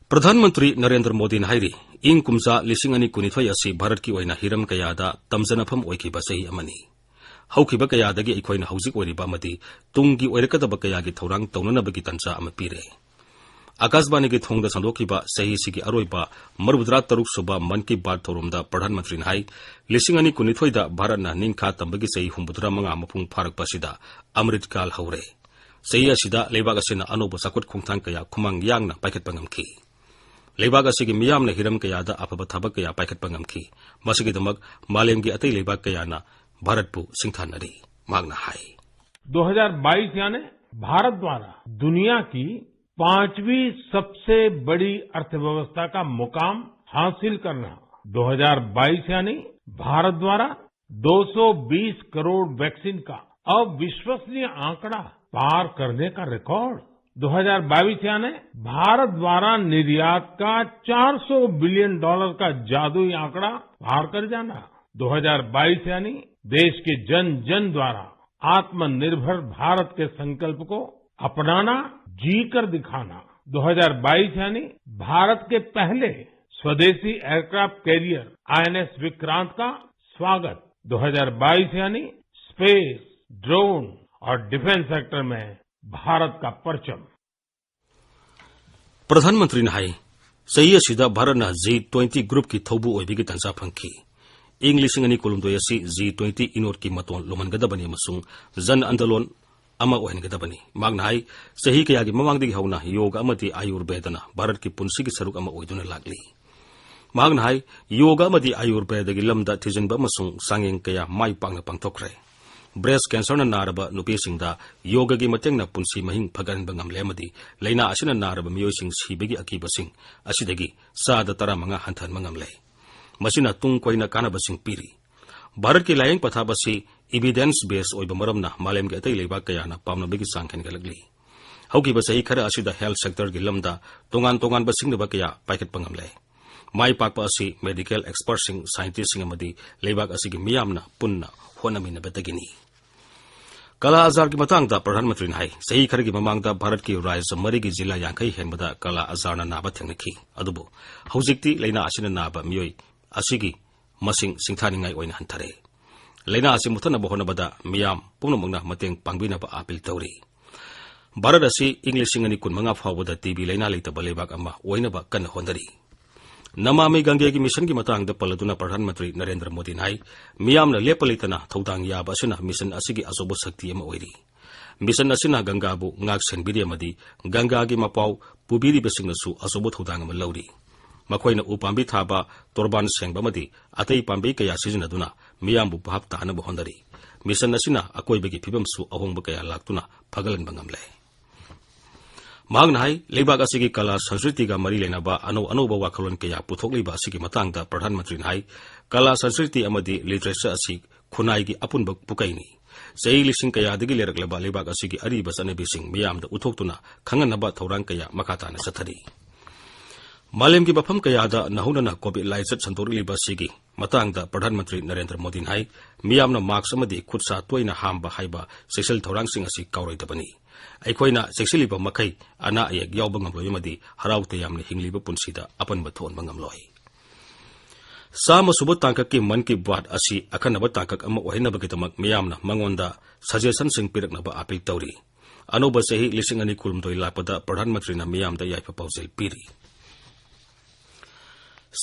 ꯄ꯭ꯔꯙꯥꯟ ꯃꯟꯇ꯭ꯔꯤ ꯅꯔꯦꯟꯗ꯭ꯔ ꯃꯣꯗꯤꯅ ꯍꯥꯏꯔꯤ, ꯏꯪ ꯀꯨꯝꯖꯥ ꯂꯤꯁꯤꯡ ꯑꯅꯤ ꯀꯨꯟꯅꯤꯊꯣꯏ ꯑꯁꯤ ꯚꯥꯔꯠꯀꯤ ꯑꯣꯏꯅ ꯍꯤꯔꯝ ꯀꯌꯥꯗ ꯇꯝꯖꯅꯐꯝ ꯑꯣꯏꯈꯤꯕ ꯆꯍꯤ ꯑꯃꯅꯤ꯫ ꯍꯧꯈꯤꯕ ꯀꯌꯥꯗꯒꯤ ꯑꯩꯈꯣꯏꯅ ꯍꯧꯖꯤꯛ ꯑꯣꯏꯔꯤꯕ ꯑꯃꯗꯤ ꯇꯨꯡꯒꯤ ꯑꯣꯏꯔꯛꯀꯗꯕ ꯀꯌꯥꯒꯤ ꯊꯧꯔꯥꯡ ꯇꯧꯅꯅꯕꯒꯤ ꯇꯥꯟꯖꯥ ꯑꯃ ꯄꯤꯔꯦ꯫ ꯑꯀꯥꯁꯕꯥꯅꯤꯒꯤ ꯊꯣꯡꯗ ꯁꯟꯗꯣꯛꯈꯤꯕ ꯆꯍꯤꯁꯤꯒꯤ ꯑꯔꯣꯏꯕ ꯃꯔꯤꯐꯨꯇꯔꯥ ꯇꯔꯨꯛ ꯁꯨꯕ ꯃꯟ ꯀꯤ ꯕꯥꯠ ꯊꯧꯔꯝꯗ ꯄ꯭ꯔꯙꯥꯟ ꯃꯟꯇ꯭ꯔꯤꯅ ꯍꯥꯏ, ꯂꯤꯁꯤꯡ ꯑꯅꯤ ꯀꯨꯟꯅꯤꯊꯣꯏꯗ ꯚꯥꯔꯠꯅ ꯅꯤꯡꯈꯥ ꯇꯝꯕꯒꯤ ꯆꯍꯤ ꯍꯨꯝꯐꯨꯇꯔꯥ ꯃꯉꯥ ꯃꯄꯨꯡ ꯐꯥꯔꯛꯄ ꯑꯁꯤꯗ ꯑꯃ꯭ꯔꯤꯠ ꯀꯥꯜ ꯍꯧꯔꯦ꯫ ꯆꯍꯤ ꯑꯁꯤꯗ ꯂꯩꯕꯥꯛ ꯑꯁꯤꯅ ꯑꯅꯧꯕ ꯆꯥꯎꯈꯠ ꯈꯣꯡꯊꯥꯡ ꯀꯌꯥ ꯈꯨꯃꯥꯡ ꯌꯥꯡꯅ ꯄꯥꯏꯈꯠꯄ ꯉꯝꯈꯤ꯫ ꯂꯩꯕꯥꯛ ꯑꯁꯤꯒꯤ ꯃꯤꯌꯥꯝꯅ ꯍꯤꯔꯝ ꯀꯌꯥꯗ ꯑꯐꯕ ꯊꯕꯛ ꯀꯌꯥ ꯄꯥꯏꯈꯠꯄ ꯉꯝꯈꯤ꯫ ꯃꯁꯤꯒꯤꯗꯃꯛ ꯃꯥꯂꯦꯝꯒꯤ ꯑꯇꯩ ꯂꯩꯕꯥꯛ ꯀꯌꯥꯅ ꯚꯥꯔꯠꯄꯨ ꯁꯤꯡꯊꯥꯅꯔꯤ꯫ ꯃꯍꯥꯛꯅ ꯍꯥꯏ, दो हज़ार बाईस यानी भारत द्वारा दुनिया की पांचवी सबसे बड़ी अर्थव्यवस्था का मुकाम हासिल करना, दो हज़ार बाईस यानी भारत द्वारा दो सौ बीस करोड़ वैक्सीन का अविश्वसनीय आंकड़ा पार करने का रिकॉर्ड, दो हज़ार बाईस यानी भारत द्वारा निर्यात का चार सौ बिलियन डॉलर का जादुई आंकड़ा पार कर जाना, दो हज़ार बाईस यानी देश के जन जन द्वारा आत्मनिर्भर भारत के संकल्प को अपनाना, जी कर दिखाना, दो हज़ार बाईस यानी भारत के पहले स्वदेशी एयरक्राफ्ट कैरियर आईएनएस विक्रांत का स्वागत, दो हज़ार बाईस यानी स्पेस, ड्रोन और डिफेंस सेक्टर में भारत का परचम। ꯄ꯭ꯔꯙꯥꯟ ꯃꯟꯇ꯭ꯔꯤꯅ ꯍꯥꯏ, ꯆꯍꯤ ꯑꯁꯤꯗ ꯚꯥꯔꯠꯅ ꯖꯤ ꯇ꯭ꯋꯦꯟꯇꯤ ꯒ꯭ꯔꯨꯞꯀꯤ ꯊꯧꯕꯨ ꯑꯣꯏꯕꯒꯤ ꯇꯥꯟꯖꯥ ꯐꯪꯈꯤ꯫ ꯏꯪ ꯂꯤꯁꯤꯡ ꯑꯅꯤ ꯀꯨꯟꯍꯨꯝꯗꯣꯏ ꯑꯁꯤ ꯖꯤ ꯇ꯭ꯋꯦꯟꯇꯤ ꯏꯅꯣꯠꯀꯤ ꯃꯇꯣꯟ ꯂꯨꯝꯍꯟꯒꯗꯕꯅꯤ ꯑꯃꯁꯨꯡ ꯖꯟ ꯑꯟꯗꯣꯂꯣꯟ ꯑꯃ ꯑꯣꯏꯍꯟꯒꯗꯕꯅꯤ꯫ ꯃꯍꯥꯛꯅ ꯍꯥꯏ, ꯆꯍꯤ ꯀꯌꯥꯒꯤ ꯃꯃꯥꯡꯗꯒꯤ ꯍꯧꯅ ꯌꯣꯒ ꯑꯃꯗꯤ ꯑꯥꯌꯨꯔꯕꯦꯗꯅ ꯚꯥꯔꯠꯀꯤ ꯄꯨꯟꯁꯤꯒꯤ ꯁꯔꯨꯛ ꯑꯃ ꯑꯣꯏꯗꯨꯅ ꯂꯥꯛꯂꯤ꯫ ꯃꯍꯥꯛꯅ ꯍꯥꯏ, ꯌꯣꯒ ꯑꯃꯗꯤ ꯑꯥꯌꯨꯔꯕꯦꯗꯒꯤ ꯂꯝꯗ ꯊꯤꯖꯤꯟꯕ ꯑꯃꯁꯨꯡ ꯆꯥꯡꯌꯦꯡ ꯀꯌꯥ ꯃꯥꯏ ꯄꯥꯛꯅ ꯄꯥꯡꯊꯣꯛꯈ꯭ꯔꯦ꯫ ꯕ꯭ꯔꯦꯁ ꯀꯦꯟꯁꯔꯅ ꯅꯥꯔꯕ ꯅꯨꯄꯤꯁꯤꯡꯗ ꯌꯣꯒꯒꯤ ꯃꯇꯦꯡꯅ ꯄꯨꯟꯁꯤ ꯃꯍꯤꯡ ꯐꯒꯠꯍꯟꯕ ꯉꯝꯂꯦ ꯑꯃꯗꯤ ꯂꯥꯏꯅꯥ ꯑꯁꯤꯅ ꯅꯥꯔꯕ ꯃꯤꯑꯣꯏꯁꯤꯡ ꯁꯤꯕꯒꯤ ꯑꯀꯤꯕꯁꯤꯡ ꯑꯁꯤꯗꯒꯤ ꯆꯥꯗ ꯇꯔꯥꯃꯉꯥ ꯍꯟꯊꯍꯟꯕ ꯉꯝꯂꯦ꯫ ꯃꯁꯤꯅ ꯇꯨꯡ ꯀꯣꯏꯅ ꯀꯥꯟꯅꯕꯁꯤꯡ ꯄꯤꯔꯤ꯫ ꯚꯥꯔꯠꯀꯤ ꯂꯥꯌꯦꯡ ꯄꯊꯥꯞ ꯑꯁꯤ evidence base ꯑꯣꯏꯕ ꯃꯔꯝꯅ ꯃꯥꯂꯦꯝꯒꯤ ꯑꯇꯩ ꯂꯩꯕꯥꯛ ꯀꯌꯥꯅ ꯄꯥꯝꯅꯕꯒꯤ ꯆꯥꯡ ꯍꯦꯟꯒꯠꯂꯛꯂꯤ꯫ ꯍꯧꯈꯤꯕ ꯆꯍꯤ ꯈꯔ ꯑꯁꯤꯗ health sectorꯒꯤ ꯂꯝꯗ ꯇꯣꯉꯥꯟ ꯇꯣꯉꯥꯟꯕ ꯁꯤꯡꯅꯕ ꯀꯌꯥ ꯄꯥꯏꯈꯠꯄ ꯉꯝꯂꯦ꯫ ꯃꯥꯏ ꯄꯥꯛꯄ ꯑꯁꯤ medical expertꯁꯤꯡ, scientistꯁꯤꯡ ꯑꯃꯗꯤ ꯂꯩꯕꯥꯛ ꯑꯁꯤꯒꯤ ꯃꯤꯌꯥꯝꯅ ꯄꯨꯟꯅ ꯍꯣꯠꯅꯃꯤꯟꯅꯕꯗꯒꯤꯅꯤ꯫ ꯀꯥꯂꯥ ꯑꯖꯥꯔꯒꯤ ꯃꯇꯥꯡꯗ ꯄ꯭ꯔꯙꯥꯟ ꯃꯟꯇ꯭ꯔꯤꯅ ꯍꯥꯏ, ꯆꯍꯤ ꯈꯔꯒꯤ ꯃꯃꯥꯡꯗ ꯚꯥꯔꯠꯀꯤ ꯔꯥꯖ꯭ꯌ ꯃꯔꯤꯒꯤ ꯖꯤꯂꯥ ꯌꯥꯡꯈꯩ ꯍꯦꯟꯕꯗ ꯀꯥꯂꯥ ꯑꯖꯥꯔꯅ ꯅꯥꯕ ꯊꯦꯡꯅꯈꯤ꯫ ꯑꯗꯨꯕꯨ ꯍꯧꯖꯤꯛꯇꯤ ꯂꯥꯏꯅꯥ ꯑꯁꯤꯅ ꯅꯥꯕ ꯃꯤꯑꯣꯏ ꯑꯁꯤꯒꯤ ꯃꯁꯤꯡ ꯁꯤꯡꯊꯥꯅꯤꯡꯉꯥꯏ ꯑꯣꯏꯅ ꯍꯟꯊꯔꯦ꯫ ꯂꯥꯏꯅꯥ ꯑꯁꯤ ꯃꯨꯠꯊꯠꯅꯕ ꯍꯣꯠꯅꯕꯗ ꯃꯤꯌꯥꯝ ꯄꯨꯝꯅꯃꯛꯅ ꯃꯇꯦꯡ ꯄꯥꯡꯕꯤꯅꯕ ꯑꯥꯄꯤꯜ ꯇꯧꯔꯤ꯫ ꯚꯥꯔꯠ ꯑꯁꯤ ꯏꯪ ꯂꯤꯁꯤꯡ ꯑꯅꯤ ꯀꯨꯟꯃꯉꯥ ꯐꯥꯎꯕꯗ ꯇꯤ ꯕꯤ ꯂꯥꯏꯅꯥ ꯂꯩꯇꯕ ꯂꯩꯕꯥꯛ ꯑꯃ ꯑꯣꯏꯅꯕ ꯀꯟꯅ ꯍꯣꯠꯅꯔꯤ꯫ ꯅꯃꯥꯃꯤ ꯒꯪꯒꯦꯒꯤ ꯃꯤꯁꯟꯒꯤ ꯃꯇꯥꯡꯗ ꯄꯜꯂꯗꯨꯅ ꯄ꯭ꯔꯙꯥꯟ ꯃꯟꯇ꯭ꯔꯤ ꯅꯔꯦꯟꯗ꯭ꯔ ꯃꯣꯗꯤꯅ ꯍꯥꯏ, ꯃꯤꯌꯥꯝꯅ ꯂꯦꯞꯄ ꯂꯩꯇꯅ ꯊꯧꯗꯥꯡ ꯌꯥꯕ ꯑꯁꯤꯅ ꯃꯤꯁꯟ ꯑꯁꯤꯒꯤ ꯑꯆꯧꯕ ꯁꯛꯇꯤ ꯑꯃ ꯑꯣꯏꯔꯤ꯫ ꯃꯤꯁꯟ ꯑꯁꯤꯅ ꯒꯪꯒꯥꯕꯨ ꯉꯥꯛ ꯁꯦꯟꯕꯤꯔꯤ ꯑꯃꯗꯤ ꯒꯪꯒꯥꯒꯤ ꯃꯄꯥꯎ ꯄꯨꯕꯤꯔꯤꯕꯁꯤꯡꯅꯁꯨ ꯑꯆꯧꯕ ꯊꯧꯗꯥꯡ ꯑꯃ ꯂꯧꯔꯤ꯫ ꯃꯈꯣꯏꯅ ꯎ ꯄꯥꯝꯕꯤ ꯊꯥꯕ, ꯇꯣꯔꯕꯥꯟ ꯁꯦꯡꯕ ꯑꯃꯗꯤ ꯑꯇꯩ ꯄꯥꯝꯕꯩ ꯀꯌꯥ ꯁꯤꯖꯤꯟꯅꯗꯨꯅ ꯃꯤꯌꯥꯝꯕꯨ ꯚꯥꯞ ꯇꯥꯍꯟꯅꯕ ꯍꯣꯠꯅꯔꯤ꯫ ꯃꯤꯁꯟ ꯑꯁꯤꯅ ꯑꯀꯣꯏꯕꯒꯤ ꯐꯤꯕꯝꯁꯨ ꯑꯍꯣꯡꯕ ꯀꯌꯥ ꯂꯥꯛꯇꯨꯅ ꯐꯒꯠꯍꯟꯕ ꯉꯝꯂꯦ꯫ ꯃꯍꯥꯛꯅ ꯍꯥꯏ, ꯂꯩꯕꯥꯛ ꯑꯁꯤꯒꯤ ꯀꯂꯥ ꯁꯪꯁꯀ꯭ꯔꯤꯇꯤꯒ ꯃꯔꯤ ꯂꯩꯅꯕ ꯑꯅꯧ ꯑꯅꯧꯕ ꯋꯥꯈꯜꯂꯣꯟ ꯀꯌꯥ ꯄꯨꯊꯣꯛꯂꯤꯕ ꯑꯁꯤꯒꯤ ꯃꯇꯥꯡꯗ ꯄ꯭ꯔꯙꯥꯟ ꯃꯟꯇ꯭ꯔꯤꯅ ꯍꯥꯏ, ꯀꯂꯥ ꯁꯪꯁꯀ꯭ꯔꯤꯇꯤ ꯑꯃꯗꯤ ꯂꯤꯇꯔꯦꯆꯔ ꯑꯁꯤ ꯈꯨꯟꯅꯥꯏꯒꯤ ꯑꯄꯨꯟꯕ ꯄꯨꯀꯩꯅꯤ꯫ ꯆꯍꯤ ꯂꯤꯁꯤꯡ ꯀꯌꯥꯗꯒꯤ ꯂꯩꯔꯛꯂꯕ ꯂꯩꯕꯥꯛ ꯑꯁꯤꯒꯤ ꯑꯔꯤꯕ ꯆꯠꯅꯕꯤꯁꯤꯡ ꯃꯤꯌꯥꯝꯗ ꯎꯠꯊꯣꯛꯇꯨꯅ ꯈꯪꯍꯟꯅꯕ ꯊꯧꯔꯥꯡ ꯀꯌꯥ ꯃꯈꯥ ꯇꯥꯅ ꯆꯠꯊꯔꯤ꯫ ꯃꯥꯂꯦꯝꯒꯤ ꯃꯐꯝ ꯀꯌꯥꯗ ꯅꯧꯍꯧꯅꯅ ꯀꯣꯚꯤꯗ ꯂꯥꯏꯆꯠ ꯁꯟꯗꯣꯔꯛꯂꯤꯕ ꯑꯁꯤꯒꯤ ꯃꯇꯥꯡꯗ ꯄ꯭ꯔꯙꯥꯟ ꯃꯟꯇ꯭ꯔꯤ ꯅꯔꯦꯟꯗ꯭ꯔ ꯃꯣꯗꯤꯅ ꯍꯥꯏ, ꯃꯤꯌꯥꯝꯅ ꯃꯥꯛꯁ ꯑꯃꯗꯤ ꯈꯨꯠ ꯁꯥ ꯇꯣꯏꯅ ꯍꯥꯝꯕ ꯍꯥꯏꯕ ꯆꯦꯛꯁꯤꯜ ꯊꯧꯔꯥꯡꯁꯤꯡ ꯑꯁꯤ ꯀꯥꯎꯔꯣꯏꯗꯕꯅꯤ꯫ ꯑꯩꯈꯣꯏꯅ ꯆꯦꯛꯁꯤꯜꯂꯤꯕ ꯃꯈꯩ ꯑꯅꯥ ꯑꯌꯦꯛ ꯌꯥꯎꯕ ꯉꯝꯂꯣꯏ ꯑꯃꯗꯤ ꯍꯔꯥꯎ ꯇꯌꯥꯝꯅ ꯍꯤꯡꯂꯤꯕ ꯄꯨꯟꯁꯤꯗ ꯑꯄꯟꯕ ꯊꯣꯛꯍꯟꯕ ꯉꯝꯂꯣꯏ꯫ ꯆꯥꯝꯃ ꯁꯨꯕ ꯇꯥꯡꯀꯛꯀꯤ ꯃꯟ ꯀꯤ ꯕꯥꯠ ꯑꯁꯤ ꯑꯈꯟꯅꯕ ꯇꯥꯡꯀꯛ ꯑꯃ ꯑꯣꯏꯍꯟꯅꯕꯒꯤꯗꯃꯛ ꯃꯤꯌꯥꯝꯅ ꯃꯉꯣꯟꯗ ꯁꯖꯦꯁꯟꯁꯤꯡ ꯄꯤꯔꯛꯅꯕ ꯑꯄꯤꯜ ꯇꯧꯔꯤ꯫ ꯑꯅꯧꯕ ꯆꯍꯤ ꯂꯤꯁꯤꯡ ꯑꯅꯤ ꯀꯨꯟꯍꯨꯝꯗꯣꯏ ꯂꯥꯛꯄꯗ ꯄ꯭ꯔꯙꯥꯟ ꯃꯟꯇ꯭ꯔꯤꯅ ꯃꯤꯌꯥꯝꯗ ꯌꯥꯏꯐ ꯄꯥꯎꯖꯦꯜ ꯄꯤꯔꯤ꯫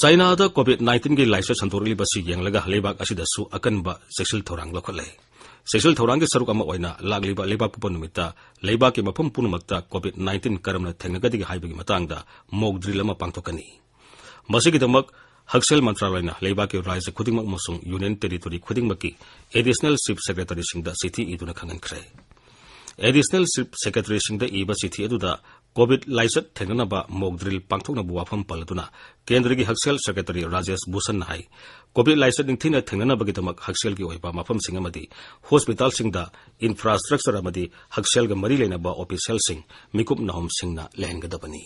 ꯆꯥꯏꯅꯥꯗ ꯀꯣꯚꯤꯗ ꯅꯥꯏꯟꯇꯤꯟꯒꯤ ꯂꯥꯏꯆꯠ ꯁꯟꯗꯣꯔꯛꯂꯤꯕꯁꯤ ꯌꯦꯡꯂꯒ ꯂꯩꯕꯥꯛ ꯑꯁꯤꯗꯁꯨ ꯑꯀꯟꯕ ꯆꯦꯛꯁꯤꯜ ꯊꯧꯔꯥꯡ ꯂꯧꯈꯠꯂꯦ꯫ ꯆꯦꯛꯁꯤꯜ ꯊꯧꯔꯥꯡꯒꯤ ꯁꯔꯨꯛ ꯑꯃ ꯑꯣꯏꯅ ꯂꯥꯛꯂꯤꯕ ꯂꯩꯕꯥꯛꯄꯣꯛꯄ ꯅꯨꯃꯤꯠꯇ ꯂꯩꯕꯥꯛꯀꯤ ꯃꯐꯝ ꯄꯨꯝꯅꯃꯛꯇ ꯀꯣꯚꯤꯗ ꯅꯥꯏꯟꯇꯤꯟ ꯀꯔꯝꯅ ꯊꯦꯡꯅꯒꯗꯒꯦ ꯍꯥꯏꯕꯒꯤ ꯃꯇꯥꯡꯗ ꯃꯣꯛ ꯗ꯭ꯔꯤꯜ ꯑꯃ ꯄꯥꯡꯊꯣꯛꯀꯅꯤ꯫ ꯃꯁꯤꯒꯤꯗꯃꯛ ꯍꯛꯁꯦꯜ ꯃꯟꯇ꯭ꯔꯥꯂꯌꯅ ꯂꯩꯕꯥꯛꯀꯤ ꯔꯥꯖ꯭ꯌ ꯈꯨꯗꯤꯡꯃꯛ ꯑꯃꯁꯨꯡ ꯌꯨꯅꯤꯌꯟ ꯇꯦꯔꯤꯇꯣꯔꯤ ꯈꯨꯗꯤꯡꯃꯛꯀꯤ ꯑꯦꯗꯤꯁꯅꯦꯜ ꯆꯤꯐ ꯁꯦꯀ꯭ꯔꯦꯇꯔꯤꯁꯤꯡꯗ ꯆꯤꯊꯤ ꯏꯗꯨꯅ ꯈꯪꯍꯟꯈ꯭ꯔꯦ꯫ ꯑꯦꯗꯤꯁꯅꯦꯜ ꯆꯤꯐ ꯁꯦꯀ꯭ꯔꯦꯇꯔꯤꯁꯤꯡꯗ ꯏꯕ ꯆꯤꯊꯤ ꯑꯗꯨꯗ ꯀꯣꯚꯤꯗ ꯂꯥꯏꯆꯠ ꯊꯦꯡꯅꯅꯕ ꯃꯣꯛ ꯗ꯭ꯔꯤꯜ ꯄꯥꯡꯊꯣꯛꯅꯕ ꯋꯥꯐꯝ ꯄꯜꯂꯗꯨꯅ ꯀꯦꯟꯗ꯭ꯔꯒꯤ ꯍꯛꯁꯦꯜ ꯁꯦꯀ꯭ꯔꯦꯇꯔꯤ ꯔꯥꯖꯦꯁ ꯚꯨꯁꯟꯅ ꯍꯥꯏ, ꯀꯣꯚꯤꯗ ꯂꯥꯏꯆꯠ ꯅꯤꯡꯊꯤꯅ ꯊꯦꯡꯅꯅꯕꯒꯤꯗꯃꯛ ꯍꯛꯁꯦꯜꯒꯤ ꯑꯣꯏꯕ ꯃꯐꯝꯁꯤꯡ ꯑꯃꯗꯤ ꯍꯣꯁꯄꯤꯇꯥꯜꯁꯤꯡꯗ ꯏꯟꯐ꯭ꯔꯥꯁ꯭ꯇ꯭ꯔꯛꯆꯔ ꯑꯃꯗꯤ ꯍꯛꯁꯦꯜꯒ ꯃꯔꯤ ꯂꯩꯅꯕ ꯑꯣꯐꯤꯁꯤꯌꯦꯜꯁꯤꯡ, ꯃꯤꯀꯨꯞ ꯅꯥꯍꯨꯝꯁꯤꯡꯅ ꯂꯩꯍꯟꯒꯗꯕꯅꯤ꯫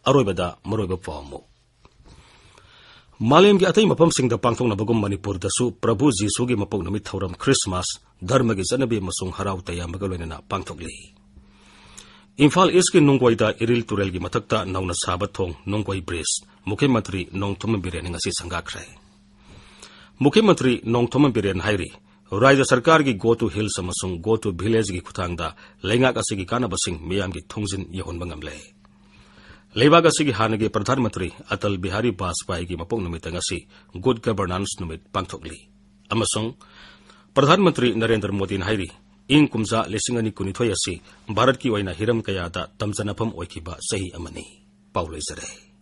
ꯑꯔꯣꯏꯕꯗ ꯃꯔꯨꯑꯣꯏꯕ ꯄꯥꯎ ꯑꯃꯨꯛ꯫ ꯃꯥꯂꯦꯝꯒꯤ ꯑꯇꯩ ꯃꯐꯝꯁꯤꯡꯗ ꯄꯥꯡꯊꯣꯛꯅꯕꯒꯨꯝ ꯃꯅꯤꯄꯨꯔꯗꯁꯨ ꯄ꯭ꯔꯚꯨ ꯖꯤꯁꯨꯒꯤ ꯃꯄꯣꯛ ꯅꯨꯃꯤꯠ ꯊꯧꯔꯝ ꯈ꯭ꯔꯤꯁꯃꯥꯁ ꯙꯔꯃꯒꯤ ꯆꯠꯅꯕꯤ ꯑꯃꯁꯨꯡ ꯍꯔꯥꯎ ꯇꯌꯥꯝꯕꯒ ꯂꯣꯏꯅꯅ ꯄꯥꯡꯊꯣꯛꯂꯤ꯫ ꯏꯝꯐꯥꯜ ꯏꯁꯀꯤ ꯅꯨꯡꯒꯣꯏꯗ ꯏꯔꯤꯜ ꯇꯨꯔꯦꯜꯒꯤ ꯃꯊꯛꯇ ꯅꯧꯅ ꯁꯥꯕ ꯊꯣꯡ ꯅꯨꯡꯒꯣꯏ ꯕ꯭ꯔꯤꯖ ꯃꯨꯈ꯭ꯌ ꯃꯟꯇ꯭ꯔꯤ ꯅꯣꯡꯊꯣꯝꯕꯝ ꯕꯤꯔꯦꯟꯅ ꯉꯁꯤ ꯁꯪꯒꯥꯈ꯭ꯔꯦ꯫ ꯃꯨꯈ꯭ꯌ ꯃꯟꯇ꯭ꯔꯤ ꯅꯣꯡꯊꯣꯝꯕꯝ ꯕꯤꯔꯦꯟ ꯍꯥꯏꯔꯤ, ꯔꯥꯖ꯭ꯌ ꯁꯔꯀꯥꯔꯒꯤ Go to Hills ꯑꯃꯁꯨꯡ Go to Villageꯒꯤ ꯈꯨꯠꯊꯥꯡꯗ ꯂꯩꯉꯥꯛ ꯑꯁꯤꯒꯤ ꯀꯥꯟꯅꯕꯁꯤꯡ ꯃꯤꯌꯥꯝꯒꯤ ꯊꯨꯡꯖꯤꯟ ꯌꯧꯍꯟꯕ ꯉꯝꯂꯦ꯫ ꯂꯩꯕꯥꯛ ꯑꯁꯤꯒꯤ ꯍꯥꯟꯅꯒꯤ ꯄ꯭ꯔꯙꯥꯟ ꯃꯟꯇ꯭ꯔꯤ ꯑꯇꯜ ꯕꯤꯍꯥꯔꯤ ꯕꯥꯖꯄꯥꯏꯒꯤ ꯃꯄꯣꯛ ꯅꯨꯃꯤꯠꯇ ꯉꯁꯤ Good Governance ꯅꯨꯃꯤꯠ ꯄꯥꯡꯊꯣꯛꯂꯤ꯫ ꯑꯃꯁꯨꯡ ꯄ꯭ꯔꯙꯥꯟ ꯃꯟꯇ꯭ꯔꯤ ꯅꯔꯦꯟꯗ꯭ꯔ ꯃꯣꯗꯤꯅ ꯍꯥꯏꯔꯤ, ꯏꯪ ꯀꯨꯝꯖꯥ ꯂꯤꯁꯤꯡ ꯑꯅꯤ ꯀꯨꯟꯅꯤꯊꯣꯏ ꯑꯁꯤ ꯚꯥꯔꯠꯀꯤ ꯑꯣꯏꯅ ꯍꯤꯔꯝ ꯀꯌꯥꯗ ꯇꯝꯖꯅꯐꯝ ꯑꯣꯏꯈꯤꯕ ꯆꯍꯤ ꯑꯃꯅꯤ꯫ ꯄꯥꯎ ꯂꯣꯏꯖꯔꯦ꯫